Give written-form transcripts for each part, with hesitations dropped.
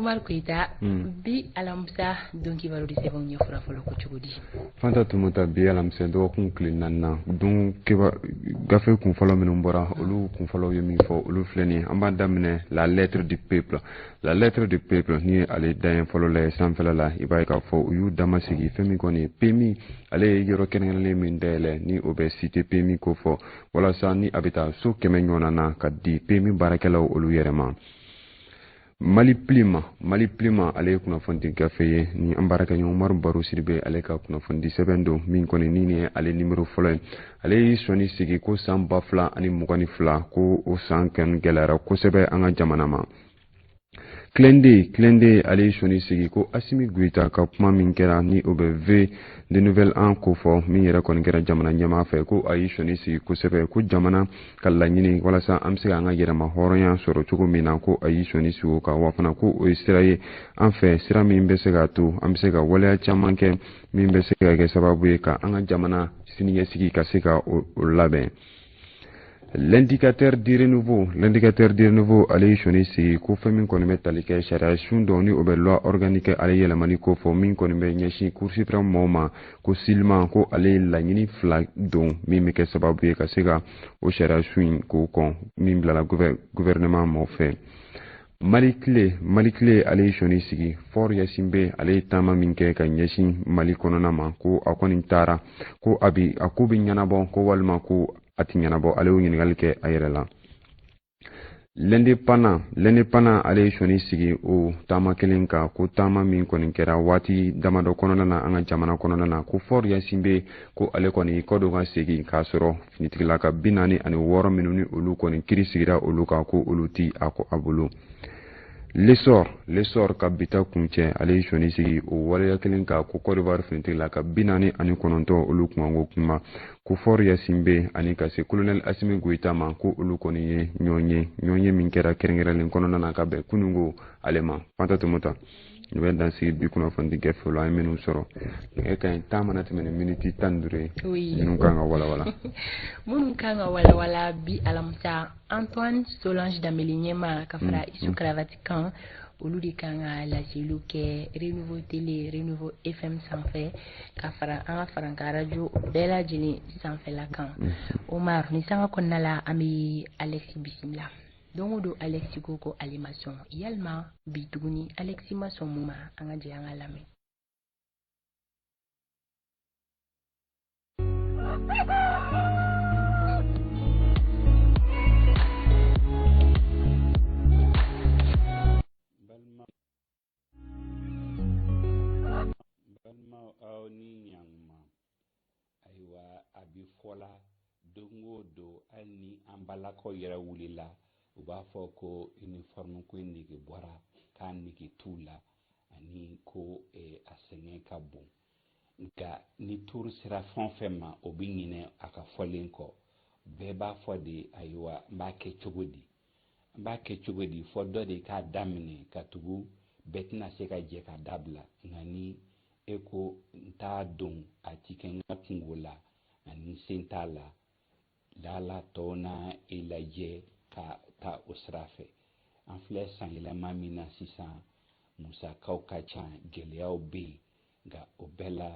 Umar Koyita, bi alamisa don kibaru di sɛbɛnw ɲɛfɔra fɔlɔ ko cogo di? Fanta Tumota, bi alamisa dɔgɔkun tile naaninan don gafe kunfɔlɔ minnu bɔra, olu kunfɔlɔw ye min fɔ, olu filɛ nin ye. An b'a daminɛ La Lettre du Peuple. La Lettre du Peuple, ni ye ale daɲɛ fɔlɔ la ye sanfɛla la, i b'a ye k'a fɔ u y'u damasigi fɛn min kɔni ye PMI, ale ye yɔrɔ kɛrɛnkɛrɛnlen min dayɛlɛ ni o bɛ Cité PMI ko fɔ, walasa ni a bɛ taa so 100 ɲɔgɔnna na ka di PMI baarakɛlaw olu yɛrɛ ma. Mali Plume, Mali Plume ale ye kunnafonidi gafe ye ni an baarakɛɲɔgɔn Umaru Baro Sidibe ale ka kunnafonidi sɛbɛn don min kɔni ni nin ye ale nimero fɔlɔ ye. Ale y'i sɔnni sigi ko san 2022, ko o san kɔni gɛlɛyara kosɛbɛ an ka jamana ma. Clende, Clende ale ye sɔnni sigi ko Asimi Goyita ka kuma min kɛra ni o bɛ vœu de nouvel an kofɔ, min yɛrɛ kɔni kɛra jamana ɲɛmaa fɛ, ko a y'i sɔnni sigi kosɛbɛ, ko jamana ka laɲini walasa an bɛ se k'an ka yɛrɛma hɔrɔnya sɔrɔ cogo min na, ko a y'i sɔnni sigi o kan, wa fana ko o ye sira ye an fɛ, sira min bɛ se k'a to an bɛ se ka waleya caman kɛ min bɛ se ka kɛ sababu ye ka an ka jamana siniɲɛsigi ka se ka o labɛn. L'indicateur du renouveau, l'indicateur du renouveau ale ye sɔnni sigi ko fɛn min kɔni bɛ tali kɛ sariya sun dɔ ni o bɛ loi organique ale yɛlɛmani ko fɔ, min kɔni bɛ ɲɛsin Cour suprême mɔgɔw ma, ko SILMA, ko ale ye laɲini fila don min bɛ kɛ sababu ye ka se ka o sariya sun in k'o kɔn min bilala gouvernement mɔgɔw fɛ. Mali tile, Mali tile ale ye sɔnni sigi Faure Gnassingbé ale ye taama min kɛ ka ɲɛsin Mali kɔnɔna ma, ko a kɔni taara, ko a bi a ko bɛ ɲɛnabɔ, ko walima ko a tɛ ɲɛnabɔ, ale y'o ɲininkali kɛ a yɛrɛ la. L'Indépendant, l'Indépendant ale ye sɔnni sigi o taama kelen kan, ko taama min kɔni kɛra waati damadɔ kɔnɔna na an ka jamana kɔnɔna na, ko Faure Gnassingbé ko ale kɔni kɔ don ka segin k'a sɔrɔ finitigilaka 46 minnu ni olu kɔni kiri sigira olu kan, ko olu ti a ko a bolo. L'Essor, L'Essor ka bita kuncɛ ale ye sɔnni sigi o waleya kelen kan, ko Côte d'Ivoire finitigilaka 49 olu kunkanko kuma, ko Faure Gnassingbé ani ka se colonel Assimi Goïta ma, ko olu kɔni ye ɲɔgɔn ye, ɲɔgɔn ye min kɛra kɛrɛnkɛrɛnlen kɔnɔna na ka bɛn kununko ale ma. Fanta Tomota, nin bɛ dan sigi bi kunnafoni gafe la an ye minnu sɔrɔ. Nɛgɛ kanɲɛ 10 mana tɛmɛ ni miniti 15 ye, minnu kan ka walawala, minnu kan ka walawala bi alamisa, Antoine Solange Dambele ɲɛma ka fara Isu Karavati kan, olu de kan ka laseliw kɛ Renouveau Télé, Renouveau FM sanfɛ, ka fara an ka farankan radio bɛɛ lajɛlen sanfɛla kan. Omar, ni sanga kɔnɔna la, an bɛ Alexis bisimila. Don o don Alexis ko ko ale ma sɔn, yalima bi tuguni Alexis ma sɔn mun ma? An ka jɛ an ka lamɛn. Balimaw, aw ni ɲankuma. Ayiwa, a bɛ fɔla don o don, hali ni an balakaw yɛrɛ wulila, u b'a fɔ ko uniforme ko in nege bɔra, k'a nege t'u la, ani ko a sɛgɛn ka bon. Nka ni turu sera fɛn o fɛn ma, o bɛ ɲinɛ a ka fɔlen kɔ. Bɛɛ b'a fɔ de, ayiwa, n b'a kɛ cogo di, n b'a kɛ cogo di? Fɔ dɔ de k'a daminɛ, ka tugu bɛɛ tɛna se ka jɛ ka dabila. Nka ni e ko n t'a don, a ti kɛ n ka kungo la ani n sen t'a la, lala tɔw na e lajɛ ka taa o sira fɛ. An filɛ sanyɛlɛma min na sisan, musakaw ka ca, gɛlɛyaw bɛ yen, nka o bɛɛ la,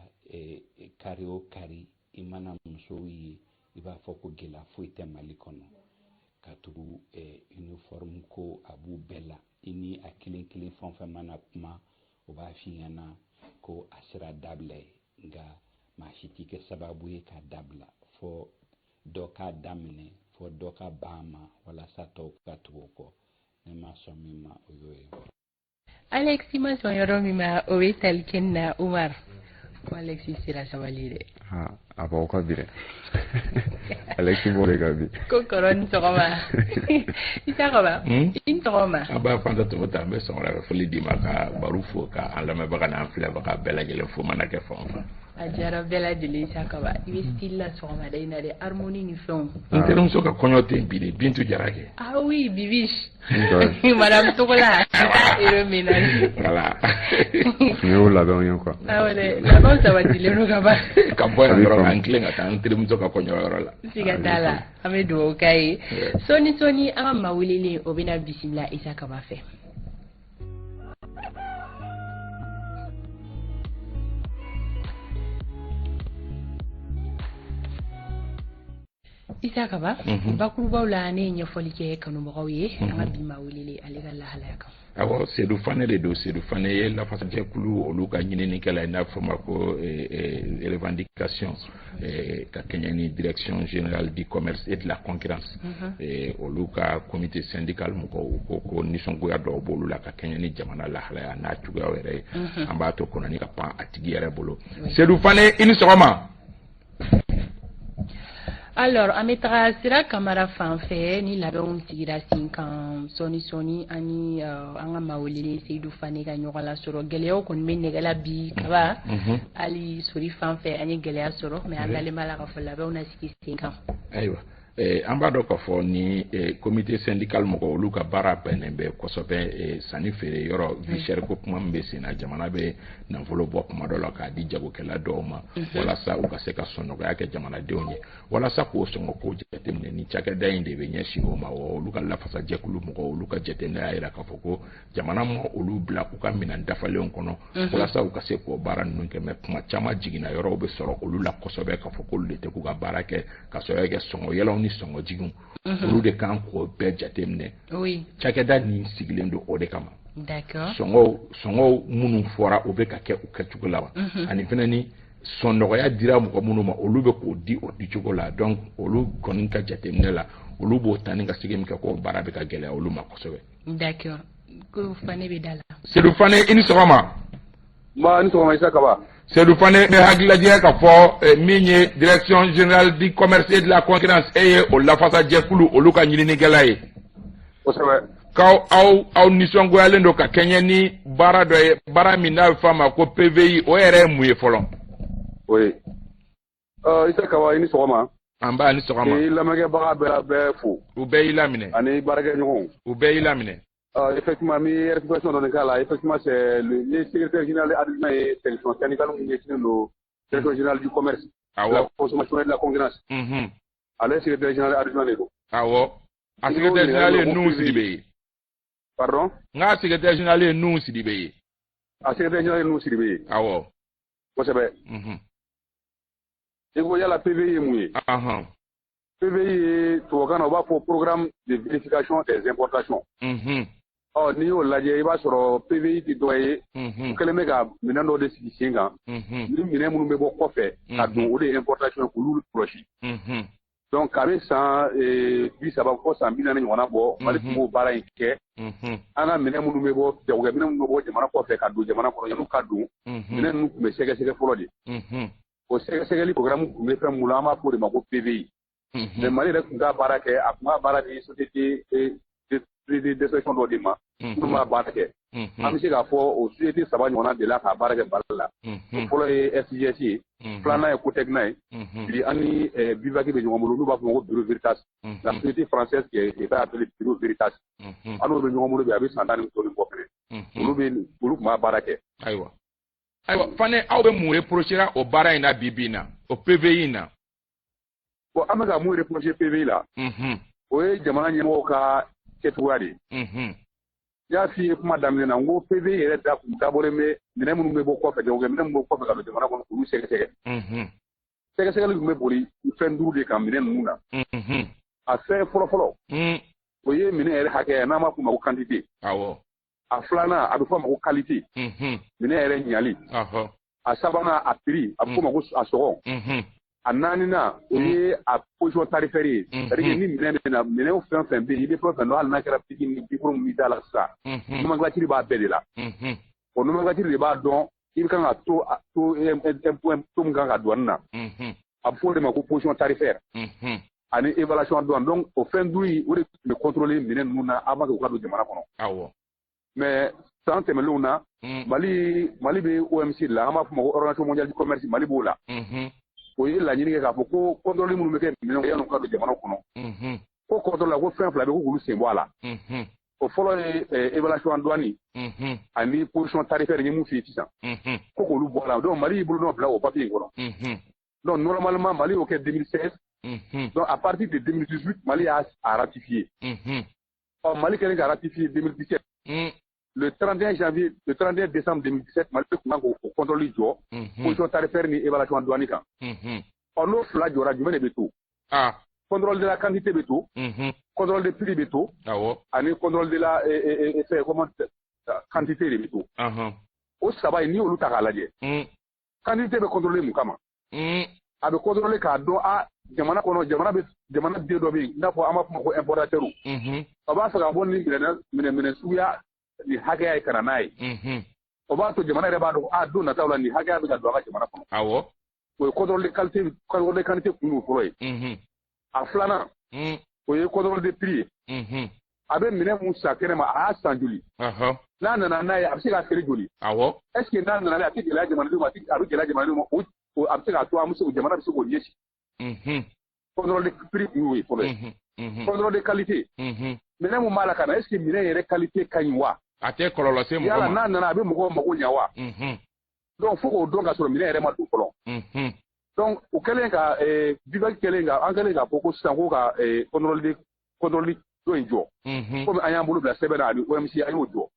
kari o kari i mana musow ye, i b'a fɔ ko gɛlɛya foyi tɛ Mali kɔnɔ, ka tugu uniforme ko a b'u bɛɛ la. I ni a kelen kelen fɛn o fɛn mana kuma, o b'a f'i ɲɛna ko a sera dabila ye, nka maa si tɛ kɛ sababu ye k'a dabila, fɔ dɔ k'a daminɛ, fɔ dɔ ka ban a ma walasa tɔw ka tugu o kɔ. Ne ma sɔn min ma, o y'o ye. Alexis ma sɔn yɔrɔ min ma, o bɛ tali kɛ nin na. Umar ko Alexis sera sabali dɛ. A b'aw ka bi dɛ, Alexis b'o de ka bi. Ko kɔrɔ ni sɔgɔma, Isa Kaba. I ni sɔgɔma. An b'a Fanta Tomota, an bɛ sɔgɔmada foli d'i ma, ka baro fo, ka an lamɛnbaga n'an filɛbaga bɛɛ lajɛlen fo, mana kɛ fan o fan. A diyara bɛɛ lajɛlen. Isa Kaba, i bɛ style la sɔgɔmada in na dɛ, harmonie ni fɛnw. N terimuso ka kɔɲɔ tɛ yen bi de, Bintu Jarake. Ah oui, Bibiche. Madame Togola, heureux ménage. Voilà. Nin y'o labɛnw ye quoi. Awɔ dɛ, labɛnw sabatilen don ka ban. Ka bɔ yan dɔrɔn k'an tilen ka taa n terimuso ka kɔɲɔyɔrɔ la. Siga t'a la, an bɛ dugawu k'a ye. Sɔɔni sɔɔni, an ka maa welelen o bɛna bisimila Isa Kaba fɛ. Isa Kaba, bakurubaw la, ne ye ɲɛfɔli kɛ kanubagaw ye an ka bi maa welele ale ka lahalaya kan. Awɔ, Seydou Fane de don. Seydou Fane ye lafasajɛkulu olu ka ɲininikɛla ye, n'a bɛ fɔ o ma ko revendication, ka kɛɲɛ ni Direction générale du commerce et de la concurrence, olu ka comité syndical mɔgɔw ko nisɔngoya dɔw b'olu la ka kɛɲɛ ni jamana lahalaya n'a cogoyaw yɛrɛ ye. An b'a to kɔnɔni ka pan a tigi yɛrɛ bolo. Seydou Fane, i ni sɔgɔma. Alors, an bɛ taga Sira Kamara fan fɛ ni labɛnw sigira sen kan sɔɔni sɔɔni, ani an ka maa welelen Seydou Fane ka ɲɔgɔn lasɔrɔ. Gɛlɛyaw kɔni bɛ nɛgɛ la bi, Kaba. Hali sori fan fɛ, an ye gɛlɛya sɔrɔ, mais an dalen b'a la k'a fɔ labɛnw na sigi sen kan. Ayiwa, an b'a dɔn k'a fɔ ni comité syndical mɔgɔw, olu ka baara bɛnnen bɛ kosɛbɛ sanni feere yɔrɔ, vie chère ko kuma min bɛ sen na. Jamana bɛ nafolo bɔ kuma dɔ la k'a di jagokɛla dɔw ma walasa u ka se ka sɔnɔgɔya kɛ jamanadenw ye, walasa k'o sɔngɔ ko jateminɛ. Ni cakɛda in de bɛ ɲɛsin o ma wa, olu ka lafasajɛkulu mɔgɔw, olu ka jateminɛ y'a jira k'a fɔ ko jamana ma olu bila u ka minɛn dafalenw kɔnɔ walasa u ka se k'o baara ninnu kɛ. Mais kuma caman, jiginna yɔrɔw bɛ sɔrɔ olu la kosɛbɛ k'a fɔ k'olu de tɛ k'u ka baara kɛ, ka sɔrɔ kɛ sɔngɔ yɛlɛw ni sɔngɔ jiginw. Olu de kan k'o bɛɛ jateminɛ. Cakɛda nin sigilen don o de kama. Sɔngɔw minnu fɔra, o bɛ ka kɛ o kɛcogo la wa? Ani fɛnɛ, ni sɔnɔgɔya dira mɔgɔ minnu ma, olu bɛ k'o di o dicogo la? Donc olu kɔni ka jateminɛ la, olu b'o ta ni ka segin min kɛ, k'o baara bɛ ka gɛlɛya olu ma kosɛbɛ. D'accord, ko Fane bɛ da la. Seydou Fane, i ni sɔgɔma. Nba, ni sɔgɔma, Isa Kaba. Seydou Fane, n bɛ hakililajigin k'a fɔ min ye Direction générale du commerce et de la concurrence, e ye o lafasajɛkulu olu ka ɲininikɛla ye. Kosɛbɛ. K'aw aw nisɔngoyalen don ka kɛɲɛ ni baara dɔ ye, baara min n'a bɛ fɔ a ma ko PVI. O yɛrɛ ye mun ye fɔlɔ? Oui. Isa Kaba, i ni sɔgɔma. An b'a ni sɔgɔma. K'i lamɛnkɛbaga bɛɛ fo. U bɛɛ y'i laminɛ. Ani baarakɛɲɔgɔnw. U bɛɛ y'i laminɛ. Effectivement, n bɛ rectification dɔɔni k'a la. Effectivement, c'est le secrétaire général adjoint ye section syndicale min ɲɛsinnen don Direction générale du commerce, de la consommation et de la concurrence. Ale secrétaire général adjoint de don. Awɔ. A secrétaire général ye Nuhu Sidibe ye. Pardon? N k'a secrétaire général ye Nuhu Sidibe ye. A secrétaire général ye Nuhu Sidibe ye. Awɔ. Kosɛbɛ. I ko yala PVI ye mun ye? PVI ye, tubabukan na u b'a fɔ programme de vérification des importations. Ɔ, n'i y'o lajɛ, i b'a sɔrɔ PVI tɛ dɔ ye, u kɛlen bɛ ka minɛn dɔ de sigi sen kan, ni minɛn minnu bɛ bɔ kɔfɛ ka don, o de ye importation ye, k'olu kɔlɔsi. Donc a bɛ san 30 fɔ san 40 ɲɔgɔnna bɔ, Mali tun b'o baara in kɛ. An ka minɛn minnu bɛ bɔ, jagokɛ minɛn minnu bɛ bɔ jamana kɔfɛ ka don jamana kɔnɔ, yan'u ka don, minɛn ninnu tun bɛ sɛgɛsɛgɛ fɔlɔ de. O sɛgɛsɛgɛli programme tun bɛ fɛn mun la, an b'a fɔ o de ma ko PVI. Mais Mali yɛrɛ tun t'a baara kɛ, a tun b'a baara di société d'inspection dɔ de ma minnu b'a baara kɛ. An bɛ se k'a fɔ o société saba ɲɔgɔnna de la k'a baara kɛ Mali la. O fɔlɔ ye SIGS ye, filanan ye Cotecna ye, bi an ni Bivac bɛ ɲɔgɔn bolo, n'u b'a fɔ o ma ko Bureau Veritas, la société française qui est appelée Bureau Veritas. An n'o bɛ ɲɔgɔn bolo bi, a bɛ san 10 ni dɔɔnin bɔ fɛnɛ. Olu bɛ, olu tun b'a baara kɛ. Ayiwa Fane, aw bɛ mun reprocher o baara in na bi bi in na, o PVI in na? Bon, an bɛ ka mun reprocher PVI la, o ye jamana ɲɛmɔgɔw ka kɛcogoya de ye. N y'a f'i ye kuma daminɛ na, n ko PVI yɛrɛ da kun dabɔlen bɛ minɛn minnu bɛ bɔ kɔfɛ, jagokɛ minɛn minnu bɛ bɔ kɔfɛ ka don jamana kɔnɔ, k'olu sɛgɛsɛgɛ. Sɛgɛsɛgɛli tun bɛ boli fɛn duuru de kan minɛn ninnu na. A fɛn fɔlɔ-fɔlɔ, o ye minɛn yɛrɛ hakɛ, n'an b'a f'o ma ko quantité. A filanan, a bɛ fɔ a ma ko qualité, minɛn yɛrɛ ɲali. A sabanan, a prix, a bɛ f'o ma ko a sɔngɔ. A naaninan, o ye a position tarifaire ye, c'est à dire ni minɛn bɛ na, minɛn fɛn fɛn bɛ yen, i bɛ fɛn fɛn dɔn, hali n'a kɛra piki ni bikoro min b'i da la sisan, nomenclature b'a bɛɛ de la. O nomenclature de b'a dɔn i bɛ kan ka to to min kan ka douane na. A bɛ fɔ o de ma ko position tarifaire ani évaluation douane. Donc o fɛn duuru in, o de tun bɛ contrôler minɛn ninnu na avant que u ka don jamana kɔnɔ. Mais san tɛmɛnlenw na, Mali bɛ OMC la, an b'a fɔ o ma ko Organisation mondiale du commerce, Mali b'o la. O ye laɲini kɛ k'a fɔ ko contrôle minnu bɛ kɛ minɛnw yan'u ka don jamana kɔnɔ, ko contrôle la, ko fɛn fila bɛ ko k'olu sen bɔ a la. O fɔlɔ ye évaluation douane ani position tarifaire ye mun f'i ye sisan, ko k'olu bɔ a la. Donc Mali y'i bolo nɔ bila o papier in kɔnɔ. Donc normalement, Mali y'o kɛ 2016. Donc à partir de 2018, Mali y'a ratifié. Ɔ, Mali kɛlen ka ratifié 2017, le 31 janvier, le 31 décembre 2017, Mali tun kan k'o contrôle jɔ, position tarifaire ni évaluation douane kan. Ɔ, n'o fila jɔra, jumɛn de bɛ to? Contrôle de la quantité bɛ to, contrôle de prix bɛ to, ani contrôle de la comment, quantité de bɛ to. O saba in, n'i y'olu ta k'a lajɛ, quantité bɛ contrôler mun kama? A bɛ contrôler k'a dɔn a jamana kɔnɔ, jamana bɛ, jamana den dɔ bɛ yen, i n'a fɔ an b'a fɔ ma ko importateur, a b'a fɛ ka bɔ ni minɛ suguya nin hakɛya ye ka na n'a ye. O b'a to jamana yɛrɛ b'a dɔn a don nataw la, nin hakɛya bɛ ka don a ka jamana kɔnɔ. O ye contrôle de qualité, contrôle de quantité kun y'o fɔlɔ ye. A filanan, o ye contrôle de prix ye. A bɛ minɛn mun san kɛnɛ ma, a y'a san joli? N'a nana n'a ye, a bɛ se k'a feere joli? Est ce que n'a nana n'a ye, a tɛ gɛlɛya jamanadenw ma? A bɛ gɛlɛya jamanadenw ma. O a bɛ se k'a to an bɛ se, jamana bɛ se k'o ɲɛsin. Contrôle de prix kun y'o ye fɔlɔ ye. Contrôle de qualité, minɛn mun b'a la ka na, est ce que minɛn yɛrɛ qualité ka ɲi wa? A tɛ kɔlɔlɔ se mɔgɔ ma? Yala n'a nana, a bɛ mɔgɔw mago ɲɛ wa? Donc fo k'o dɔn ka sɔrɔ minɛn yɛrɛ ma don fɔlɔ. Donc o kɛlen ka BIVAC kɛlen ka, an kɛlen k'a fɔ ko sisan ko ka contrôle de contrôle dɔ in jɔ, komi an y'an bolo bila sɛbɛn na ani OMC, an y'o jɔ.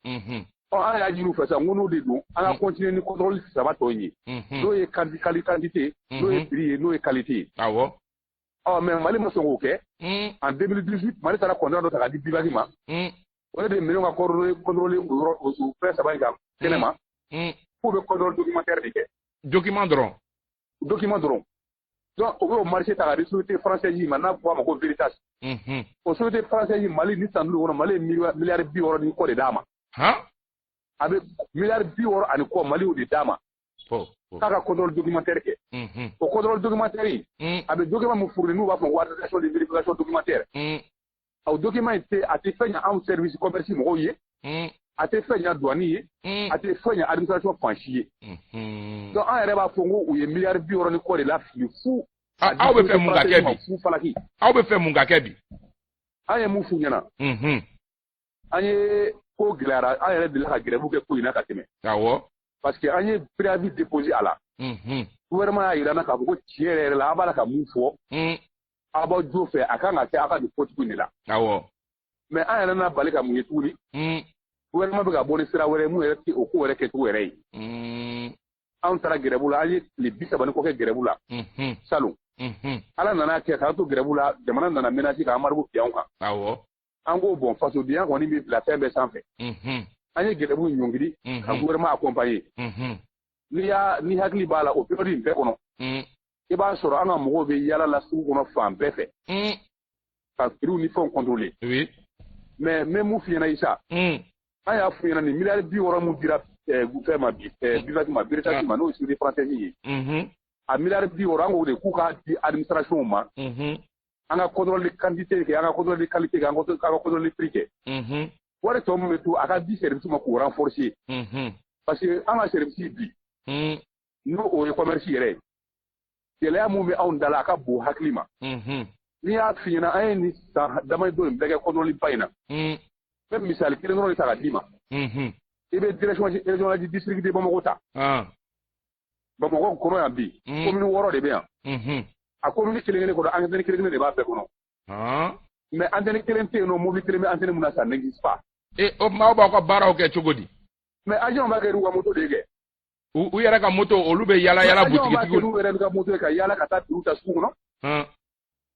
Ɔ, an y'a ɲini u fɛ sisan ko n'o de don, an ka continuer ni contrôle saba tɔ in ye, n'o ye quantité, n'o ye prix ye, n'o ye qualité ye. Ɔ, mais Mali ma sɔn k'o kɛ. En 2018, Mali taara contrat dɔ ta k'a di BIVAC ma. O de minɛnw ka contrôler o yɔrɔ, o fɛn saba in kan kɛnɛ ma, k'u bɛ contrôle documentaire de kɛ. Document dɔrɔn. Document dɔrɔn. Donc o b'o marché ta k'a di société française ma, n'a fɔ a ma ko Veritas. O société française, Mali ni san 5 kɔnɔ, Mali ye miliyari 60 ni kɔ de d'a ma. A bɛ miliyari 60 ani kɔ, Mali y'o de d'a ma k'a ka contrôle documentaire kɛ. O contrôle documentaire in, a bɛ document min fourni, n'u b'a fɔ ko attestation de vérification documentaire, o document in tɛ, a tɛ fɛn ɲɛ anw service commerce mɔgɔw ye, a tɛ fɛn ɲɛ douane ye, a tɛ fɛn ɲɛ administration fan si ye. Donc an yɛrɛ b'a fɔ ko u ye miliyari 60 ni kɔ de lafili fu. Aw bɛ fɛ mun ka kɛ bi? Fu falaki. Aw bɛ fɛ mun ka kɛ bi? An ye mun f'u ɲɛna? An ye ko gɛlɛyara, an yɛrɛ delila ka grève kɛ ko in na ka tɛmɛ. Parce que an ye préavis déposé a la. Gouvernement y'a yira n na k'a fɔ ko tiɲɛ yɛrɛ yɛrɛ la, a b'a la ka mun fɔ, aw b'aw jo fɛ, a kan ka kɛ aw ka nin fɔcogo in de la. Mais an yɛrɛ n'a bali ka mun ye tuguni? Gouvernement bɛ ka bɔ ni sira wɛrɛ ye mun yɛrɛ tɛ o ko yɛrɛ kɛcogo yɛrɛ ye. Anw taara grève la, an ye tile 30 ni kɔ kɛ grève la salon. Ala nana kɛ k'an to grève la, jamana nana menacer ka embargo bin anw kan. An ko bon, fasodenya kɔni bɛ bila fɛn bɛɛ sanfɛ. An ye grève ɲɔngiri ka gouvernement accompagner. N'i y'a ni hakili b'a la, o période in bɛɛ kɔnɔ, i b'a sɔrɔ an ka mɔgɔw bɛ yala la sugu kɔnɔ fan bɛɛ fɛ ka prix ni fɛnw contrôler. Mais n bɛ mun f'i ɲɛna, Isa? An y'a f'u ɲɛna, nin miliyari 60 mun dira fɛn ma bi, BIVAC ma, Veritas ma, n'o ye société française ye, a miliyari 60, an k'o de k'u k'a di administration ma, an ka contrôle de quantité kɛ, an ka contrôle de qualité kɛ, an ka contrôle de prix kɛ. Wari tɔ min bɛ to, a ka di service ma k'o renforcer. Parce que an ka service bi, n'o o ye commerce yɛrɛ ye, gɛlɛya mun bɛ anw da la, a ka bon hakili ma. N'i y'a f'i ɲɛna, an ye nin san damadɔ in bɛɛ kɛ contrôle ba in na. N bɛ misali kelen dɔrɔn de ta ka d'i ma. I bɛ direction régionale du district de Bamako ta. Bamakɔ kɔnɔ yan bi, commune wɔɔrɔ de bɛ yan. A commune kelen kelen kɔnɔ, antenne kelen kelen de b'a bɛɛ kɔnɔ. Mais antenne kelen tɛ yen nɔ, mobili kelen bɛ antenne mun na, ça n'existe pas. E, o tuma aw b'aw ka baaraw kɛ cogo di? Mais agent b'a kɛ n'u ka moto de ye kɛ. U yɛrɛ ka moto, olu bɛ yala yala butigitigiw. Agent b'a kɛ n'u yɛrɛ ka moto ye ka yala ka taa dugu ta sugu kɔnɔ.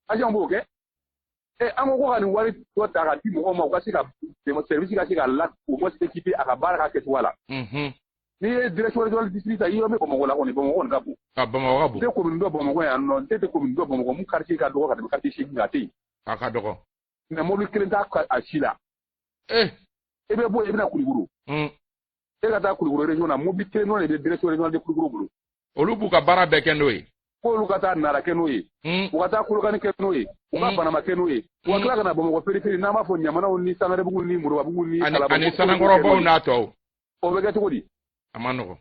Agent b'o kɛ. E, an ko ka nin wari dɔ ta ka di mɔgɔw ma, u ka se ka service ka se ka la au moins équiper a ka baara ka kɛcogoya la. N'i ye direction régionale district ta, i yɔrɔ bɛ Bamakɔ la kɔni, Bamakɔ kɔni ka bon. A Bamakɔ ka bon. N tɛ commune dɔ Bamakɔ yan nɔ, n tɛ commune dɔ Bamakɔ mun quartier ka dɔgɔ ka tɛmɛ quartier 8 kan, a tɛ yen. A ka dɔgɔ. Mais mobili kelen t'a a si la. I bɛ bɔ yen, i bɛna Kulukoro. E ka taa Kulukoro région na, mobili kelen dɔrɔn de bɛ direction régionale de Kulukoro bolo. Olu b'u ka baara bɛɛ kɛ n'o ye. K'olu ka taa Nara kɛ n'o ye, u ka taa Kolokani kɛ n'o ye, u ka Banama kɛ n'o ye, u ka tila ka na Bamakɔ périphérie, n'an b'a fɔ Ɲamanaw ni Sangarebugu ni Moribabugu ni Ani Sanankɔrɔbaw n'a tɔw. O bɛ kɛ cogo di? A ma nɔgɔn.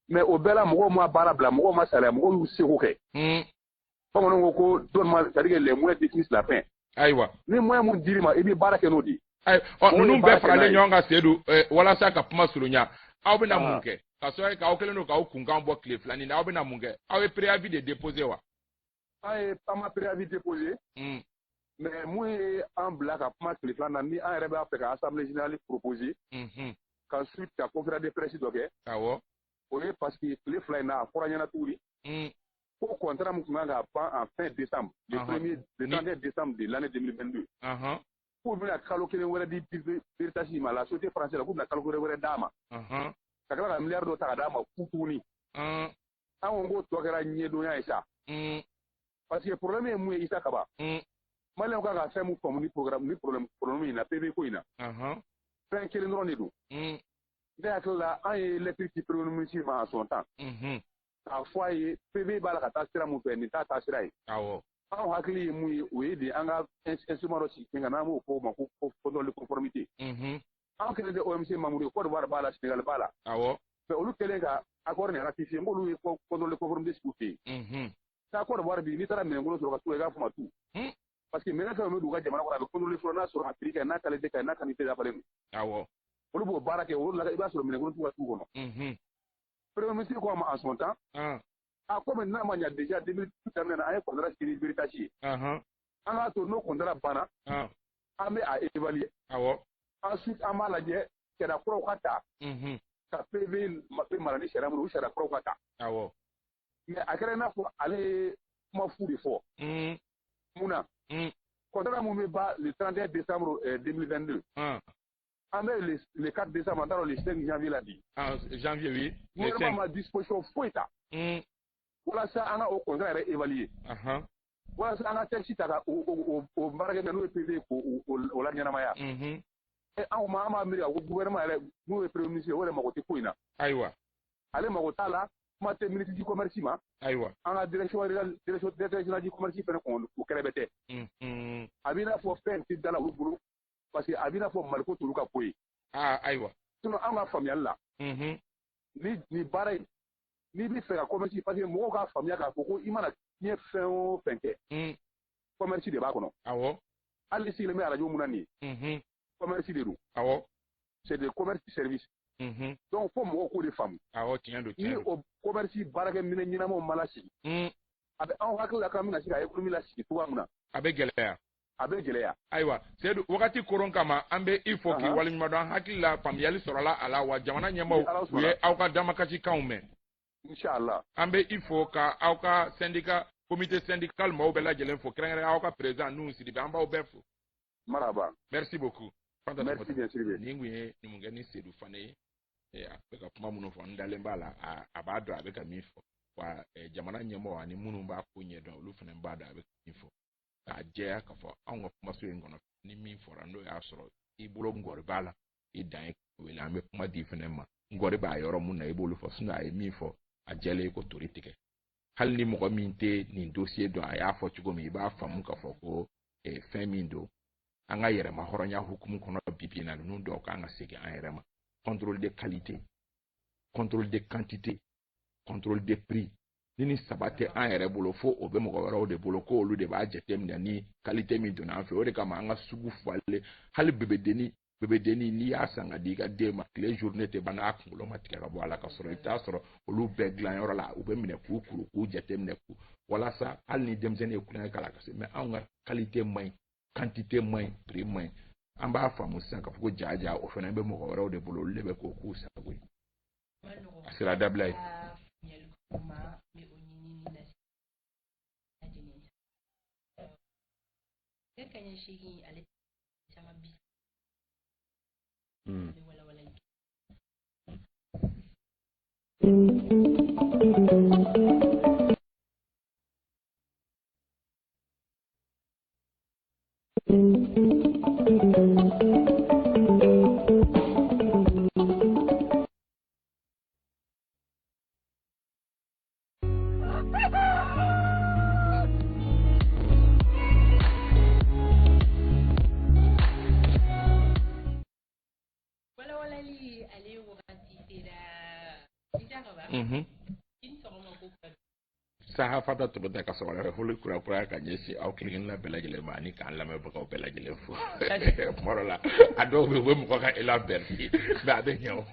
Mais o bɛɛ la, mɔgɔw ma baara bila, mɔgɔw ma salaya, mɔgɔw y'u seko kɛ. Bamananw ko donne-moi, c'est-à-dire que les moyens définissent la fin. Ni moyen mun dir'i ma, i bɛ baara kɛ n'o de ye. Ɔ, ninnu bɛɛ faralen ɲɔgɔn kan, Seydou, walasa ka kuma surunya, aw bɛna mun kɛ? Ka sɔrɔ k'aw kɛlen don k'aw kunkan bɔ tile filanin na, aw bɛna mun kɛ? Aw ye préavis de déposer wa? An ye, an ma préavis déposer. Mais mun ye an bila ka kuma tile filanan na, ni an yɛrɛ b'a fɛ ka assemblée générale proposer, ka suite ka conférence de presse dɔ kɛ. O ye parce que tile 2 in na, a fɔra ɲɛna tuguni. Ko contrat min tun kan ka ban en fin décembre, le premier, le 31 décembre de l'année 2022, k'u bɛna kalo kelen wɛrɛ di Veritas ma, la société française la, k'u bɛna kalo kelen wɛrɛ d'a ma, ka tila ka miliyari dɔ ta ka d'a ma fu tuguni. An ko k'o tɔ kɛra ɲɛdonya ye sa, parce que problème ye mun ye, Isa Kaba? Maliyɛnw kan ka fɛn mun faamu ni programme ni problème in na, PV ko in na, fɛn kelen dɔrɔn de don. Ne hakili la, an ye lettre ci premier ministre ma en son temps k'a fɔ a ye PV b'a la ka taa sira mun fɛ, nin t'a taa sira ye. Anw hakili ye mun ye, o ye de an ka instrument dɔ sigi sen kan, n'an b'o fɔ o ma ko contrôle de conformité. Anw kɛlen tɛ OMC membre ye, Côte d'Ivoire b'a la, Sénégal b'a la. Mais olu kɛlen ka accord nin ratifier, n k'olu ye contrôle de conformité sigi u fɛ yen. Taa Côte d'Ivoire bi, n'i taara minɛnkolo sɔrɔ ka t'u la, i k'a fɔ ma tu. Parce que minɛn fɛn fɛn bɛ don u ka jamana kɔnɔ, a bɛ contrôler fɔlɔ, n'a sɔrɔ a prix ka ɲi, n'a qualité ka ɲi, n'a quantité dafalen don. Olu b'o baara kɛ, o de la i b'a sɔrɔ minɛnkolo t'u ka sugu kɔnɔ. Premier ministre ko a ma en son temps, a komi n'a ma ɲa déjà 2018 daminɛ na, an ye contrat signé ni Veritas ye. An k'a to n'o contrat banna, an bɛ a évaluer. Ensuite an b'a lajɛ sariya kuraw ka ta. Ka PV mara ni sariya minnu, o sariya kuraw ka ta. Mais a kɛra i n'a fɔ ale ye kuma fu de fɔ. Mun na? Contrat mun bɛ ban le 31 décembre 2022. An bɛ le 4 décembre, an t'a dɔn le 5 janvier la bi. Ah, janvier, oui. Gouvernement ma disposition foyi ta walasa an ka o contrat yɛrɛ évaluer. Walasa an ka texte ta ka o baarakɛ n'o ye PV k'o la ɲɛnamaya. Anw ma, an b'a miiri ko gouvernement yɛrɛ, n'o ye premier ministre ye, o yɛrɛ mago tɛ ko in na. Ale mago t'a la, kuma tɛ ministre du commerce ma. An ka direction régionale du commerce fɛnɛ kɔn o kɛrɛfɛ tɛ. A b'i n'a fɔ fɛn tɛ da la olu bolo, parce que a b'i n'a fɔ Maliko t'olu ka ko ye. Ayiwa. Sinon an ka faamuyali la, ni baara in, n'i bɛ fɛ ka commerce, parce que mɔgɔw k'a faamuya k'a fɔ ko i mana diɲɛ fɛn o fɛn kɛ, commerce de b'a kɔnɔ. Hali i sigilen bɛ arajo mun na nin ye, commerce de don. C'est des commerce service. Donc fo mɔgɔw k'o de faamu. Awɔ, tiɲɛ don. Ni o commerce baarakɛminɛn ɲɛnamaw ma lasigi, a bɛ anw hakili la k'an bɛna se ka économie lasigi cogoya min na, a bɛ gɛlɛya. A bɛ gɛlɛya. Ayiwa Seydou, wagati koron kama, an bɛ i fo k'i waleɲuman dɔn. An hakili la faamuyali sɔrɔla a la, wa jamana ɲɛmaaw u ye aw ka damakasikanw mɛn. Inshallah. An bɛ i fo ka aw ka syndicat, comité syndical maaw bɛɛ lajɛlen fo, kɛrɛnkɛrɛn aw ka président Nuhu Sidibe, an b'aw bɛɛ fo. Maraba. Merci beaucoup. Merci bien Sidibe. Nin kun ye numukɛ ni Seydou Fane ye. A bɛ ka kuma minnu fɔ, n dalen b'a la, a b'a dɔn a bɛ ka min fɔ. Wa jamana ɲɛmɔgɔ ani minnu b'a ko ɲɛdɔn, olu fana b'a dɔn a bɛ ka min fɔ. K'a jɛya k'a fɔ anw ka kumaso in kɔnɔ, ni min fɔra n'o y'a sɔrɔ i bolo ngɔri b'a la, i dan ye wele, an bɛ kuma di fɛnɛ ma. Ngɔri b'a yɔrɔ mun na, i b'olu fɔ. Sinon a ye min fɔ, a jɛlen ko tori tigɛ. Hali ni mɔgɔ min tɛ nin dossier dɔn, a y'a fɔ cogo min, i b'a faamu k'a fɔ ko fɛn min don, an ka yɛrɛma hɔrɔnya hukumu kɔnɔ bi bi in na, ninnu dɔw kan ka segin an yɛrɛ ma. Contrôle de qualité, contrôle de quantité, contrôle de prix. Ni saba tɛ an yɛrɛ bolo, fo o bɛ mɔgɔ wɛrɛw de bolo, ko olu de b'a jateminɛ ni qualité min donna an fɛ. O de kama an ka sugu falen, hali bébédenni n'i y'a san ka di i ka den ma, tile journée tɛ ban n'a kunkolo ma tigɛ ka bɔ a la, ka sɔrɔ i bɛ taa sɔrɔ olu bɛɛ dilanyɔrɔ la, u bɛ minɛ k'u kuru k'u jateminɛ k'u walasa hali ni denmisɛnnin ye kulonkɛ k'a la ka se. Mais anw ka qualité man ɲi, quantité man ɲi, prix man ɲi. An b'a faamu sisan k'a fɔ ko jaa o fana bɛ mɔgɔ wɛrɛw de bolo, olu de bɛ k'o k'u sago ye. A sera dabila ye. Sahafata tɔgɔ ka sɔgɔma foli kura kura ka ɲɛsin aw kelen-kelenna bɛɛ lajɛlen ma ani k'an lamɛnbagaw bɛɛ lajɛlen fo. Kuma dɔ la a dɔw bɛ yen, u bɛ mɔgɔ ka élan bercer, mais a bɛ ɲɛ o.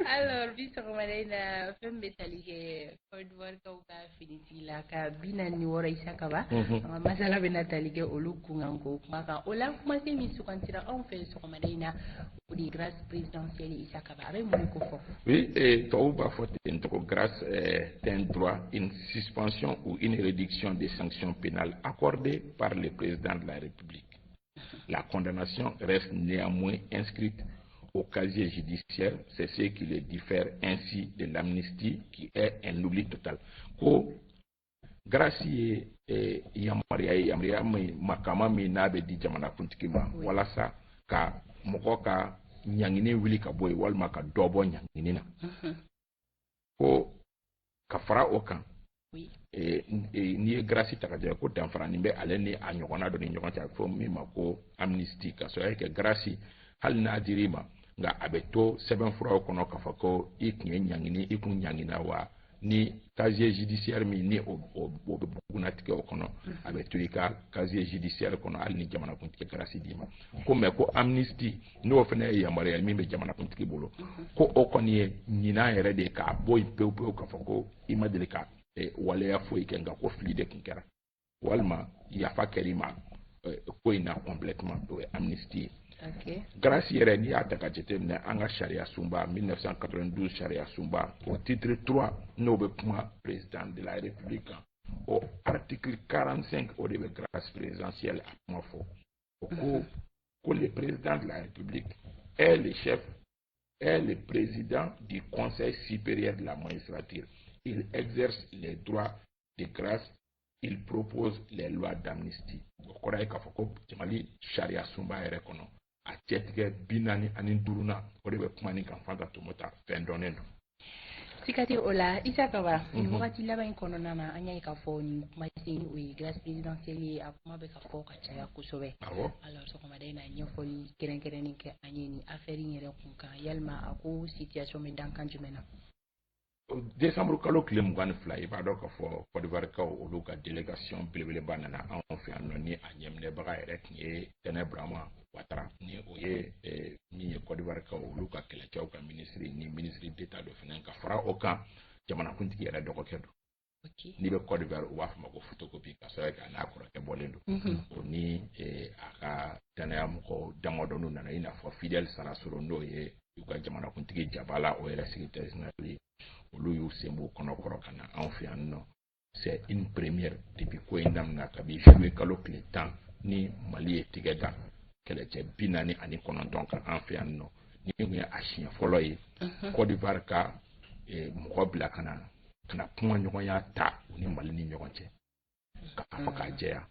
Alors bi sɔgɔmada in na, fɛn bɛ tali kɛ Côte d'Ivoire kaw ka finitigila ka 46, Isa Kaba, an ka masala bɛna tali kɛ olu kunkan ko kuma kan. O la, kumasen min sugantira anw fɛ sɔgɔmada in na, o de ye grâce présidentielle. Isa Kaba, a bɛ mun de ko fɔ? Oui, et tubabu b'a fɔ ten tɔgɔ, grâce est un droit, une suspension ou une réduction des sanctions pénales accordées par le président de la République. La condamnation reste néanmoins inscrite au casier judiciaire. C'est ce qui le diffère ainsi de l'amnistie qui est un oubli total. Ko grâce ye yamaruya ye, yamaruya min, makama min n'a bɛ di jamanakuntigi ma walasa ka mɔgɔ ka ɲangini wuli ka bɔ yen walima ka dɔ bɔ ɲangini na. Ko ka fara o kan, n'i ye grâce ta ka jɛ, ko danfaranin bɛ ale ni a ɲɔgɔnna dɔ ni ɲɔgɔn cɛ, a bɛ fɔ min ma ko amnistie, ka sɔrɔ kɛ grâce, hali n'a dir'i ma, nka a bɛ to sɛbɛnfuraw kɔnɔ k'a fɔ ko i tun ye ɲangini, i kun ɲangina wa, ni casier judiciaire min ni o bɛ bugunnatigɛ o kɔnɔ, a bɛ to i ka casier judiciaire kɔnɔ hali ni jamanakuntigi grâce d'i ma. Ko mais ko amnistie, n'o fana ye yamaruya min bɛ jamanakuntigi bolo, ko o kɔni ye ɲinan yɛrɛ de ye k'a bɔ yen pewu pewu, k'a fɔ ko i ma deli ka waleya foyi kɛ, nka ko fili de tun kɛra walima yafa kɛr'i ma ko in na complètement, o ye amnistie ye. Grâce yɛrɛ, n'i y'a ta ka jateminɛ, an ka sariya sunba 1992 sariya sunba, o titre 3 n'o bɛ kuma président de la République kan, o article 45, o de bɛ grâce présidentielle a kuma fɔ. O ko le président de la République est le chef, est le président du Conseil supérieur de la magistrature. Il exerce les droits de grâce, il propose les lois d'amnistie. O kɔrɔ ye k'a fɔ ko Mali sariya sunba yɛrɛ kɔnɔ, a cɛtigɛ 45nan, o de bɛ kuma nin kan. Fanta Tomota, fɛn dɔnnen don. Siga tɛ o la, Isa Kaba. Nin wagati laban in kɔnɔna na, an y'a ye k'a fɔ nin kumasen, o ye grâce présidentielle ye, a kuma bɛ ka fɔ ka caya kosɛbɛ. Alors sɔgɔmada in na, ɲɛfɔli kɛrɛnkɛrɛnnen kɛ an ye nin affaire in yɛrɛ kun kan. Yalima a ko situation bɛ dankan jumɛn na? Décembre kalo tile 22, i b'a dɔn k'a fɔ Côte d'Ivoire kaw, olu ka délégation belebeleba nana anw fɛ yan nɔ, ni a ɲɛminɛbaga yɛrɛ tun ye Tɛnɛ Burama Ouattara, ni o ye min ye Côte d'Ivoire kaw olu ka kɛlɛcɛw ka ministre ni ministre d'État dɔ fana. Ka fara o kan, jamanakuntigi yɛrɛ dɔgɔkɛ don. N'i bɛ Côte d'Ivoire, u b'a fɔ ma ko photocopie, ka sababu kɛ a n'a kɔrɔkɛ bɔlen don. O ni a ka danaya mɔgɔ damadɔninw nana, i n'a fɔ Fidel Sarasoro, n'o ye u ka jamanakuntigi jabala, o yɛrɛ secrétaire général ye. Olu y'u sen b'u kɔnɔ kɔrɔ ka na anw fɛ yan nɔ. C'est une première depuis ko in daminɛ, kabi juillet kalo tile 10 ni Mali ye tigɛ da kɛlɛcɛ 49 kan an fɛ yan nɔ. Ni kun ye a siɲɛ fɔlɔ ye Côte d'Ivoire ka mɔgɔ bila ka na kuma ɲɔgɔnya ta u ni Mali ni ɲɔgɔn cɛ. K'a fɔ k'a jɛya,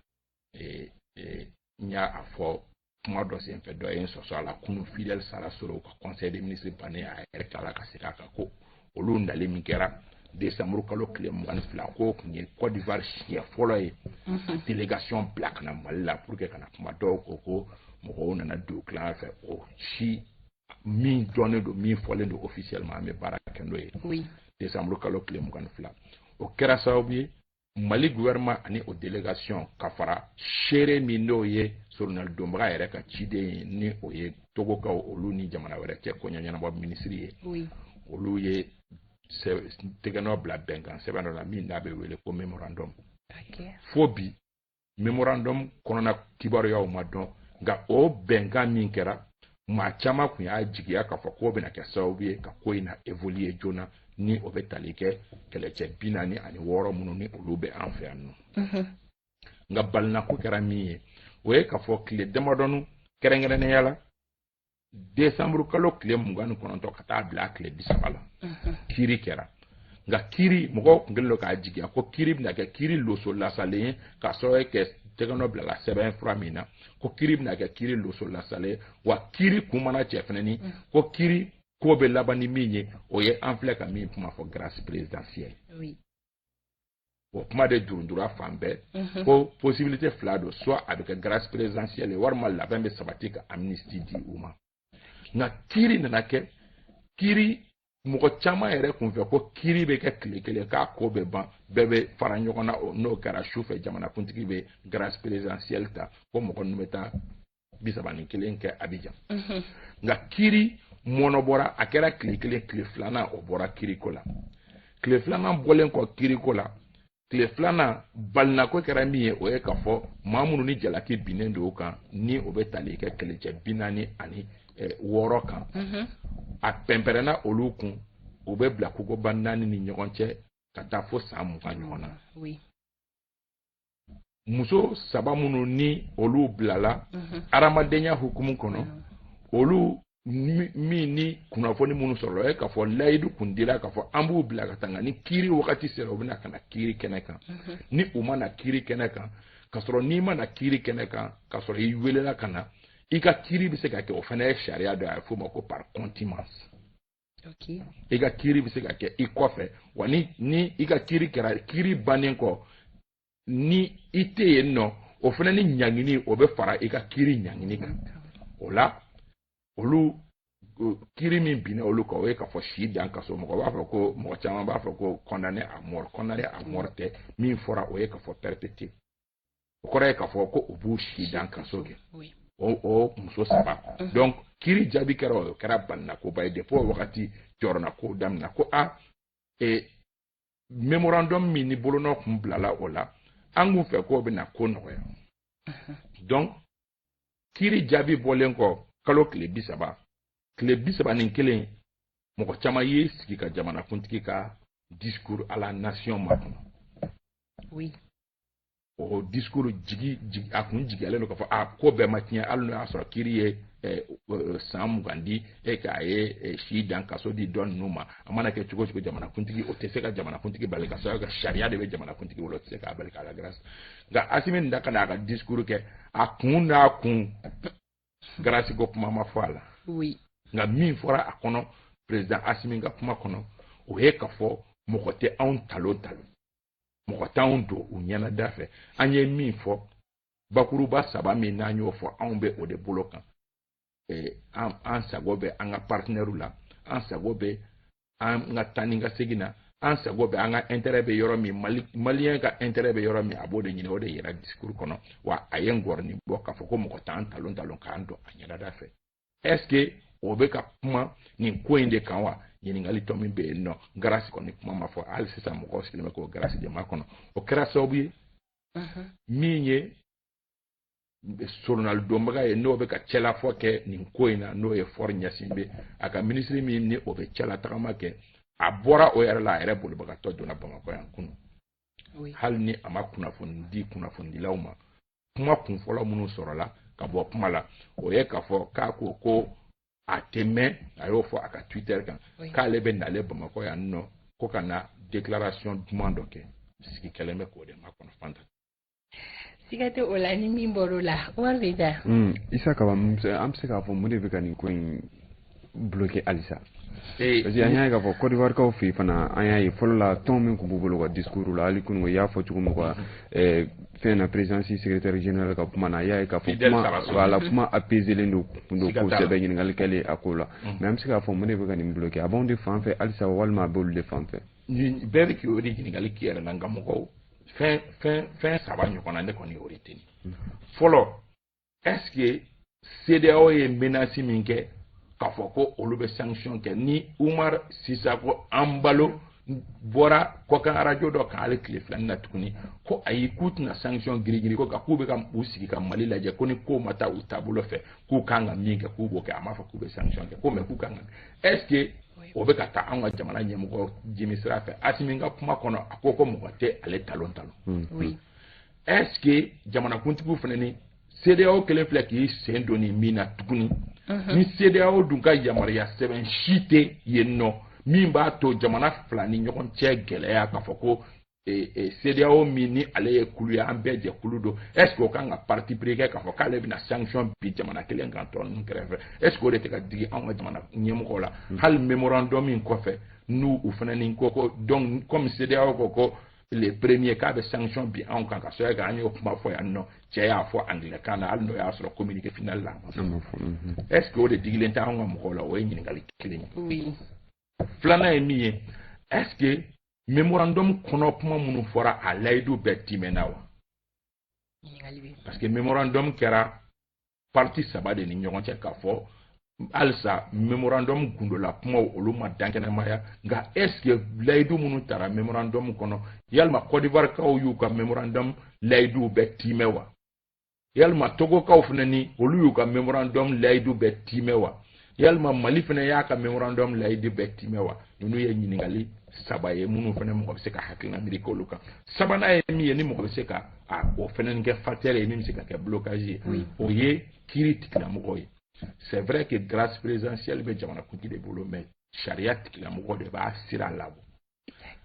n y'a fɔ kuma dɔ senfɛ, dɔ ye n sɔsɔ a la kunun, Fidel Sarasoro ka conseil des ministres bannen, a yɛrɛ tilala ka segin a kan ko olu nali min kɛra décembre kalo tile 22, k'o tun ye Côte d'Ivoire siɲɛ fɔlɔ ye délégation bila ka na Mali la pour que ka na kuma. Dɔw ko mɔgɔw nana don tilan fɛ. O si min dɔnnen don, min fɔlen don officiellement, an bɛ baara kɛ n'o ye. Décembre kalo tile 22, o kɛra sababu ye Mali gouvernement ani o délégation ka fara seere min n'o ye soronali donbaga yɛrɛ ka ciden ye, ni o ye Togokaw olu ni jamana wɛrɛ cɛ koɲɛ ɲɛnabɔ minisiri ye, olu ye tɛgɛnɔ bila bɛnkan sɛbɛn dɔ la min n'a bɛ wele ko mémorandum. Fo bi, mémorandum kɔnɔna kibaruyaw ma dɔn, nka o bɛnkan min kɛra, maa caman tun y'a jigiya k'a fɔ k'o bɛna kɛ sababu ye ka ko in na évoluer joona, ni o bɛ tali kɛ kɛlɛcɛ 46 minnu ni olu bɛ an fɛ yan nɔ. Nka balinako kɛra min ye, o ye k'a fɔ tile damadɔni, kɛrɛnkɛrɛnnenya la décembre kalo tile 29 ka taa bila tile 30 la, kiiri kɛra. Nka kiiri, mɔgɔw tun kɛlen don k'a jigiya ko kiiri bɛna kɛ kiiri loso lasalen ye, k'a sababu kɛ tɛgɛnɔ bilala sɛbɛn fura min na, ko kiiri bɛna kɛ kiiri loso lasalen ye, wa kiiri kun mana cɛ fɛnɛ ni ko kiiri ko bɛ laban ni min ye, o ye an filɛ ka min kuma fɔ, grâce présidentielle. O kuma de durundura fan bɛɛ ko possibilité fila don: soit a bɛ kɛ grâce présidentielle ye, walima labɛn bɛ sabati ka amnistie di u ma. Nka kiiri nana kɛ kiiri, mɔgɔ caman yɛrɛ kun fɛ ko kiiri bɛ kɛ tile kelen k'a ko bɛ ban, bɛɛ bɛ fara ɲɔgɔn na. N'o kɛra su fɛ, jamanakuntigi bɛ grâce présidentielle ta ko mɔgɔ ninnu bɛ taa 31 kɛ Abidjan. Nka kiiri Mɔnɔbɔra, a kɛra tile kelen, tile filanan o bɔra kiriko la. Tile filanan bɔlen kɔ kiriko la, tile filanan balinako kɛra min ye, o ye k'a fɔ maa minnu ni jalaki binnen don o kan, ni o bɛ tali kɛ kɛlɛcɛ 46 kan, a pɛnpɛrɛnna olu kun, u bɛ bila kogoba 4 ni ɲɔgɔn cɛ ka taa fo san 20 ɲɔgɔn na. Muso 3 minnu ni olu bilala hadamadenya hukumu kɔnɔ, olu min ni kunnafoni minnu sɔrɔla, o ye k'a fɔ layidu kun dira k'a fɔ an b'u bila ka taa, nka ni kiiri wagati sera, u bɛna ka na kiiri kɛnɛ kan. Ni u ma na kiiri kɛnɛ kan, k'a sɔrɔ n'i ma na kiiri kɛnɛ kan, k'a sɔrɔ i welela ka na, i ka kiiri bɛ se ka kɛ, o fana ye sariya dɔ ye, a bɛ f'o ma ko par contumace. I ka kiiri bɛ se ka kɛ i kɔfɛ, wa ni i ka kiiri kɛra, kiiri bannen kɔ, ni i tɛ yen nɔ, o fana ni ɲangini o bɛ fara i ka kiiri ɲangini kan. O la, olu kiiri min binna olu kan, o ye k'a fɔ si dan kaso. Mɔgɔ b'a fɔ ko, mɔgɔ caman b'a fɔ ko condamné à mort. Condamné à mort tɛ. Min fɔra, o ye k'a fɔ perpétuité. O kɔrɔ ye k'a fɔ ko u b'u si dan kaso kɛ, o muso 3. Donc kiiri jaabi kɛra, o kɛra balinakoba ye. Depuis o wagati, jɔrɔnako daminɛ ko a mémorandum min ni bolonɔ kun bilala o la, an kun fɛ k'o bɛna ko nɔgɔya. Donc kiiri jaabi bɔlen kɔ, kalo tile 30, tile 31, mɔgɔ caman y'i sigi ka jamanakuntigi ka discours à la nation makɔnɔ. O discours jigi jigi, a kun jigiyalen don k'a fɔ a ko bɛɛ ma tiɲɛ, hali n'o y'a sɔrɔ kiiri ye san 20 di e k'a ye si dan kaso di dɔ ninnu ma. A mana kɛ cogo o cogo, jamanakuntigi, o tɛ se ka jamanakuntigi bali, ka sababu kɛ sariya de bɛ jamanakuntigi bolo, o tɛ se k'a bali k'a la grâce. Nka Asimi nin da ka n'a ka discours kɛ, a kun n'a kun, grâce ko kuma ma fɔ a la. Nka min fɔra a kɔnɔ, président Asimi ka kuma kɔnɔ, o ye k'a fɔ mɔgɔ tɛ anw talon talon, mɔgɔ t'anw don u ɲɛnada fɛ. An ye min fɔ, bakuruba 3 min n'an y'o fɔ, anw bɛ o de bolo kan. An sago bɛ an ka partenaires la, an sago bɛ an ka taa ni ka segin na, an sago bɛ an ka intérêt bɛ yɔrɔ min, Mali, malien ka intérêt bɛ yɔrɔ min, a b'o de ɲini. O de yira discours kɔnɔ. Wa a ye ngɔrɔnin bɔ k'a fɔ ko mɔgɔ t'an talon talon k'an don a ɲɛnada fɛ. Est ce que o bɛ ka kuma nin ko in de kan wa? Ɲininkali tɔ min bɛ yen nɔ, grâce kɔni kuma ma fɔ. Hali sisan mɔgɔw sigilen bɛ k'o grâce de makɔnɔ. O kɛra sababu ye, min ye soronali donbaga ye, n'o bɛ ka cɛlafɔ kɛ nin ko in na, n'o ye Faure Gnassingbé, a ka minisiri min ni o bɛ cɛla tagama kɛ, a bɔra o yɛrɛ la, a yɛrɛ bolibagatɔ donna Bamakɔ yan kunun. Hali ni a ma kunnafoni di kunnafonidilaw ma, kuma kunfɔlɔ minnu sɔrɔla ka bɔ kuma la, o ye k'a fɔ k'a ko ko a tɛ mɛn, a y'o fɔ a ka Twitter kan, k'ale bɛ nale Bamakɔ yan nɔ ko ka na déclaration duman dɔ kɛ. Sigi kɛlen bɛ k'o de makɔnɔ, Fanta. Siga tɛ o la. Ni min bɔr'o la, Umar Beyita. Isa Kaba, an bɛ se k'a fɔ mun de bɛ ka nin ko in bloqué halisa? Parce que an y'a ye k'a fɔ Côte d'Ivoire kaw fɛ yen fana, an y'a ye fɔlɔ la, tɔn min tun b'u bolo ka discours la, hali kunun i y'a fɔ cogo min quoi, fɛn na, présidence secrétaire général ka kuma na, a y'a ye k'a fɔ kuma, voilà, kuma apaisé len don kun don kosɛbɛ, ɲininkali kɛlen a ko la. Mais an bɛ se k'a fɔ mun de bɛ ka nin bloqué? A b'anw de fan fɛ halisa, walima a b'olu de fan fɛ? Bɛɛ bɛ k'o de ɲininkali k'i yɛrɛ la. Nka mɔgɔw, fɛn 3 ɲɔgɔn na, ne kɔni y'o de teni. Fɔlɔ, est ce que CEDEAO ye menace min kɛ k'a fɔ ko olu bɛ sanction kɛ, ni Umar Sisako Embalo bɔra kɔkan arajo dɔ kan hali tile filanin na tuguni ko ayi, k'u tɛna sanction girigiri ko k'u bɛ ka u sigi ka Mali lajɛ, ko ni ko ma taa u taabolo fɛ, k'u kan ka min kɛ, k'u b'o kɛ. A m'a fɔ k'u bɛ sanction kɛ ko, mais k'u kan ka, est ce que o bɛ ka taa anw ka jamana ɲɛmɔgɔ jimi sira fɛ? Asimi ka kuma kɔnɔ, a ko ko mɔgɔ tɛ ale talon talon. Est ce que jamanakuntigiw fana ni CEDEAO kelen filɛ k'i sen don nin min na tuguni, ni CEDEAO dun ka yamaruya sɛbɛn si tɛ yen nɔ min b'a to jamana fila ni ɲɔgɔn cɛ gɛlɛya, k'a fɔ ko CEDEAO min ni ale ye kulu ye, an bɛɛ jɛ kulu don, est ce que o kan ka parti pris kɛ k'a fɔ k'ale bɛna sanction bi jamana kelen kan tɔ ninnu kɛrɛfɛ? Est ce que o de tɛ ka digi anw ka jamana ɲɛmɔgɔw la, hali mémorandum min kɔfɛ, n'u u fana ni ko donc comme CEDEAO ko le premier k'a bɛ sanction bi anw kan, ka sababu kɛ an y'o kuma fɔ yan nɔ, cɛ y'a fɔ anglais kan na, hali n'o y'a sɔrɔ communiqué final la, est ce que o de digilen tɛ anw ka mɔgɔw la? O ye ɲininkali kelen ye. Filanan ye min ye, est ce que mémorandum kɔnɔ kuma minnu fɔra, a layidu bɛɛ timɛna wa? Parce que mémorandum kɛra parti 3 de ni ɲɔgɔn cɛ, k'a fɔ Halisa memorandum gundola kumaw, olu ma dankɛnɛmaya. Nka est ce que layidu minnu tara memorandum kɔnɔ, yalima Côte d'Ivoire kaw y'u ka memorandum layiduw bɛɛ timɛ wa? Yalima Togokaw fana ni olu y'u ka memorandum layidu bɛɛ timɛ wa? Yalima Mali fana y'a ka memorandum layidu bɛɛ timɛ wa? Ninnu ye ɲininkali saba ye minnu fana mɔgɔ bɛ se ka hakilina miiri k'olu kan. Sabanan ye min ye, ni mɔgɔ bɛ se ka o fana kɛ facteur ye min bɛ se ka kɛ blocage ye, o ye kiiri tigilamɔgɔw ye. C'est vrai que grâce présidentielle bɛ jamanakuntigi de bolo, mais sariya tigilamɔgɔ de b'a sira labɔ.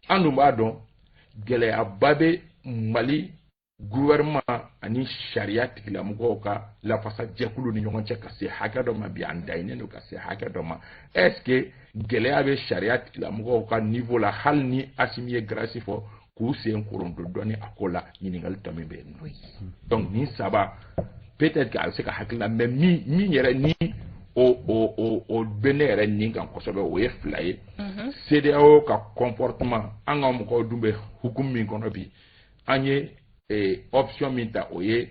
An dun b'a dɔn, gɛlɛyaba bɛ Mali gouvernement ani sariya tigilamɔgɔw ka lafasajɛkulu ni ɲɔgɔn cɛ ka se hakɛ dɔ ma bi. An daɲinen don ka se hakɛ dɔ ma. Est ce que gɛlɛya bɛ sariya tigilamɔgɔw ka niveau la, hali ni Asimi ye grâce fɔ k'u sen koronto dɔɔni a ko la? Ɲininkali tɔ min bɛ yen nɔ. Donc nin saba, peut-être que a bɛ se ka hakilina, mais min yɛrɛ ni o bɛ ne yɛrɛ nin kan kosɛbɛ, o ye fila ye. CEDEAO ka comportement, an ka mɔgɔw dun bɛ hukumu min kɔnɔ bi, an ye option min ta, o ye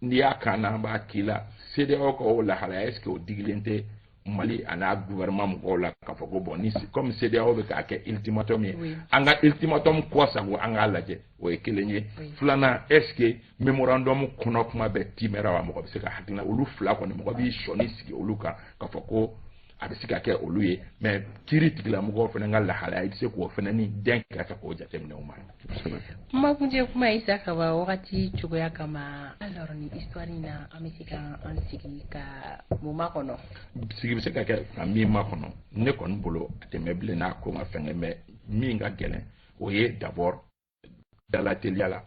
n'i y'a kan na, an b'a k'i la. CEDEAO ka o lahalaya, est ce que o digilen tɛ Mali a n'a gouvernement mɔgɔw la k'a fɔ ko bon, ni comme CEDEAO bɛ k'a kɛ ultimatum ye, an ka ultimatum kɔ sago, an k'a lajɛ? O ye kelen ye. Filanan, est ce que memorandum kɔnɔ kuma bɛɛ timɛra wa? Mɔgɔ bɛ se ka hakilina, olu fila kɔni, mɔgɔ b'i sɔnni sigi olu kan k'a fɔ ko a bɛ se ka kɛ olu ye. Mais kiiri tigilamɔgɔw fana ka lahalaya, i bɛ se k'o fana ni den kɛrɛfɛ k'o jateminɛ o ma. Kuma kuncɛ kuma, Isa Kaba, wagati cogoya kama. Alors, ni histoire in na, an bɛ se ka an sigi ka mun makɔnɔ? Sigi bɛ se ka kɛ ka min makɔnɔ, ne kɔni bolo, a tɛ mɛn bilen n'a ko ma fɛnkɛ. Mais min ka gɛlɛn, o ye d'abord dalateliya la,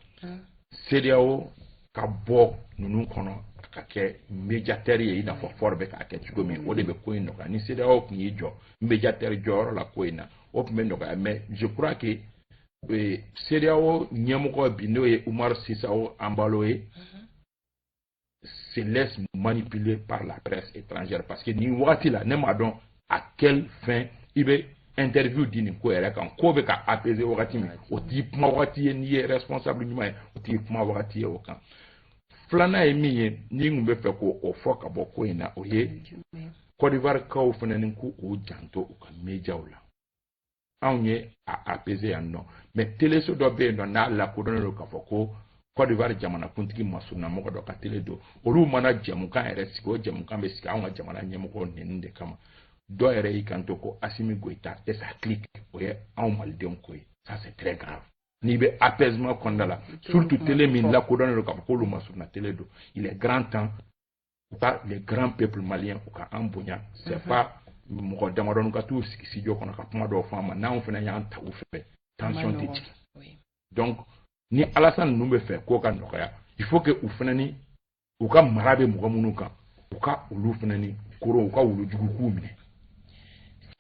CEDEAO ka bɔ ninnu kɔnɔ ka kɛ médiateur ye, i n'a fɔ Faure bɛ k'a kɛ cogo min. O de bɛ ko in nɔgɔya. Ni CEDEAO tun y'i jɔ médiateur jɔyɔrɔ la ko in na, o tun bɛ nɔgɔya. Mais je crois que CEDEAO ɲɛmɔgɔ bi, n'o ye Umaru Sissoco Embaló ye, se laisse manipuler par la presse étrangère, parce que nin wagati la, ne m'a dɔn à quelle fin i bɛ interview di nin ko yɛrɛ kan. Ko bɛ ka apaiser wagati min, o t'i kuma wagati ye. N'i ye responsable ɲuman ye, o t'i kuma wagati ye o kan. Filanan ye min ye, ni n tun bɛ fɛ k'o fɔ ka bɔ ko in na, o ye Côte d'Ivoire kaw fana ni k'u janto u ka médiaw la. Anw ye a apaiser yan nɔ, mais teleso dɔ bɛ yen nɔ, n'a lakodɔnnen don k'a fɔ ko Côte d'Ivoire jamanakuntigi masurunna mɔgɔ dɔ ka télé don. Olu mana jɛmukan yɛrɛ sigi, o jɛmukan bɛ sigi anw ka jamana ɲɛmɔgɔw nɛni de kama. Dɔw yɛrɛ y'i kanto ko Asimi Goïta et sa clique, o ye anw malidenw ko ye. Ça, c'est très grave n'i bɛ apaisement kɔnɔna la, surtout télé min lakodɔnnen don k'a fɔ k'olu masurunna télé don. Il est grand temps u ka, les grands peuples maliens, u ka an bonya. C'est pas mɔgɔ damadɔni ka t'u sigi studio kɔnɔ ka kuma dɔw fɔ an ma, n'anw fana y'an ta u fɛ, tension tɛ jigin. Donc ni Alassane ninnu bɛ fɛ ko ka nɔgɔya, il faut que u fana ni u ka mara bɛ mɔgɔ minnu kan, u ka olu fana ni koro, u ka wulujugu k'u minɛ.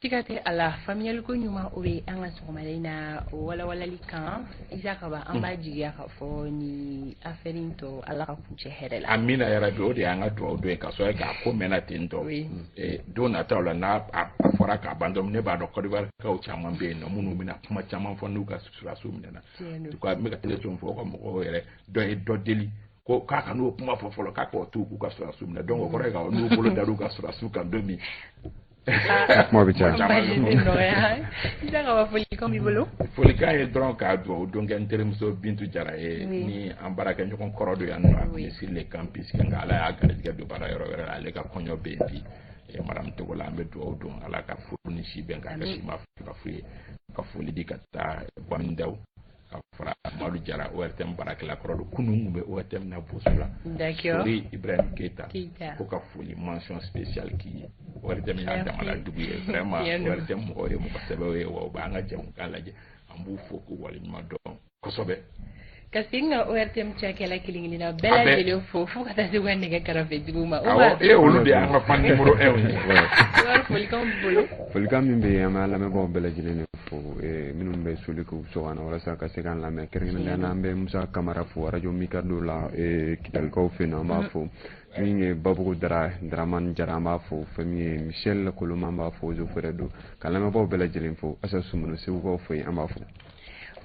Siga tɛ a la, faamuyaliko ɲuman, o bɛ an ka sɔgɔmada in na o walawalali kan. Isa Kaba, an b'a jigiya k'a fɔ ni affaire in tɔ, Ala ka kuncɛ hɛrɛ la. Amina yarabi, o de y'an ka dugawu don ye, ka sɔrɔ k'a ko mɛnna ten tɔ. Don nataw la, n'a a fɔra k'a ban dɔrɔn, ne b'a dɔn Côte d'Ivoire kaw caman bɛ yen nɔ minnu bɛna kuma caman fɔ n'u ka sɔrɔdasiw minɛna. En tout cas, n bɛ ka télévision fɔ, u ka mɔgɔw yɛrɛ dɔ ye dɔ deli ko k'a ka n'o kuma fɔ fɔlɔ, k'a k'o to k'u ka sɔrɔdasiw minɛ. Donc o kɔrɔ ye k'a fɔ n'u bolo dar'u ka sɔrɔdasiw kan don min, kuma bɛ caya. Baasi tɛ nɔgɔya. Isa Kaba, folikan b'i bolo? Folikan ye dɔrɔn k'a dugawu don kɛ n terimuso Bintu Jara ye, ni an baarakɛɲɔgɔn kɔrɔ don yan nɔ. A tun bɛ sur le campus, nka Ala y'a garijɛgɛ don baara yɔrɔ wɛrɛ la. Ale ka kɔɲɔ bɛ yen bi, madame Togola. An bɛ dugawu don Ala ka furu ni si bɛn k'a kɛ si ma ka fu ye. Ka foli di ka taa Bamindaw ka fara Madu Jara, ORTM baarakɛla kɔrɔ don. Kunun tun bɛ ORTM na Boso la. Sori Ibrahim Keita ko ka foli mention spéciale k'i ye. ORTM y'a damana dugu ye vraiment. ORTM mɔgɔw ye mɔgɔ sɛbɛw ye, wa u b'an ka jɛmukan lajɛ. An b'u fo k'u waleɲuman dɔn kosɛbɛ. Ka segin ka ORTM cakɛla kelen kelenna bɛɛ lajɛlen fo, fo ka taa se u ka nɛgɛ kɛrɛfɛtigiw ma. Awɔ, e olu de y'an ka fan numéro 1 ye. Folikan b'i bolo? Folikan min bɛ yen, an bɛ lamɛnbagaw bɛɛ lajɛlen de fo, minnu bɛ soli k'u sɔgɔ na walasa ka se k'an lamɛn. Kɛrɛnkɛrɛnnenya la, an bɛ Musa Kamara fo radio Mikado la, Kitalikaw fɛ yen nɔ, an b'a fo. Min ye Babugu Dara, Dramani Jara, an b'a fo. Fɛn min ye Michel Koloma, an b'a fo. Ozo Fɛrɛ don ka lamɛnbagaw bɛɛ lajɛlen fo. Asa Sumunu, Segukaw fɛ yen, an b'a fo.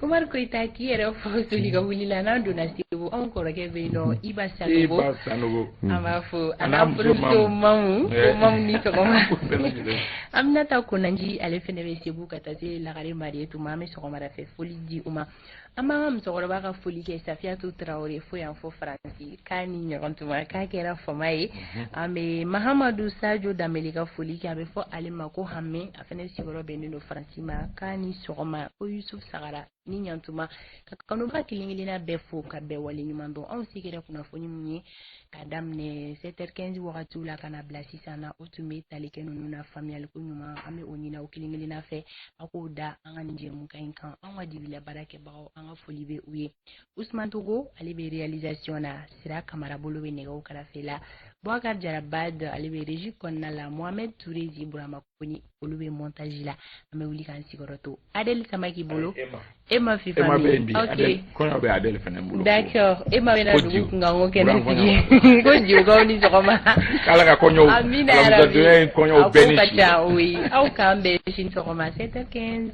Umar Koyita, k'i yɛrɛ fo soli ka wuli la. N'an donna Segu, anw kɔrɔkɛ bɛ yen nɔ, Iba Sanogo. Iba Sanogo. An b'a fo a n'a furumuso Mamu, ko Mamu ni sɔgɔma. Aminata Konanji, ale fɛnɛ bɛ Segu, ka taa se Lagare Marietu ma. An bɛ sɔgɔmada fɛ foli di u ma. An b'an ka musokɔrɔba ka foli kɛ, Safiyatu Tarawele, fo yan fo Faransi, k'a ni ɲɔgɔn tuma, k'a kɛra fama ye. An bɛ Mahamadu Sajo Danbele ka foli kɛ, a bɛ fɔ ale ma ko Hame, a fɛnɛ sigiyɔrɔ bɛnnen don Faransi ma, k'a ni sɔgɔma, ko Yusuf Sagara ni ɲantuma. Ka kanubaga kelen kelenna bɛɛ fo ka bɛɛ waleɲuman dɔn. Anw se kɛra kunnafoni mun ye ka daminɛ 7h15 wagatiw la ka na bila sisan na, o tun bɛ tali kɛ ninnu na. Faamuyaliko ɲuman, an bɛ o ɲini aw kelen kelenna fɛ, aw k'o da an ka nin jɛmukan in kan. Anw ka dibila baarakɛbagaw, an ka foli bɛ u ye. Usman Togo, ale bɛ réalisation na. Sira Kamara bolo bɛ nɛgɛw karafe la. Boubacar Jarabad, ale bɛ régie kɔnɔna la. Mohamed Touré, Zi Burama Koni, olu bɛ montage la. An bɛ wuli k'an sigiyɔrɔ to Adel Samaki bolo. E ma FIFA. E ma bɛ yen bi. Ok, kɔɲɔ bɛ Adel fɛnɛ bolo. D'accord, e ma bɛna dugu kunkanko kɛnɛ sigi ko jiwkaw ni sɔgɔma. K'Ala ka kɔɲɔw Amina. Alamisadonya in kɔɲɔw bɛɛ ni si. Ka ca, oui. Aw k'an bɛn sini sɔgɔma 7h15.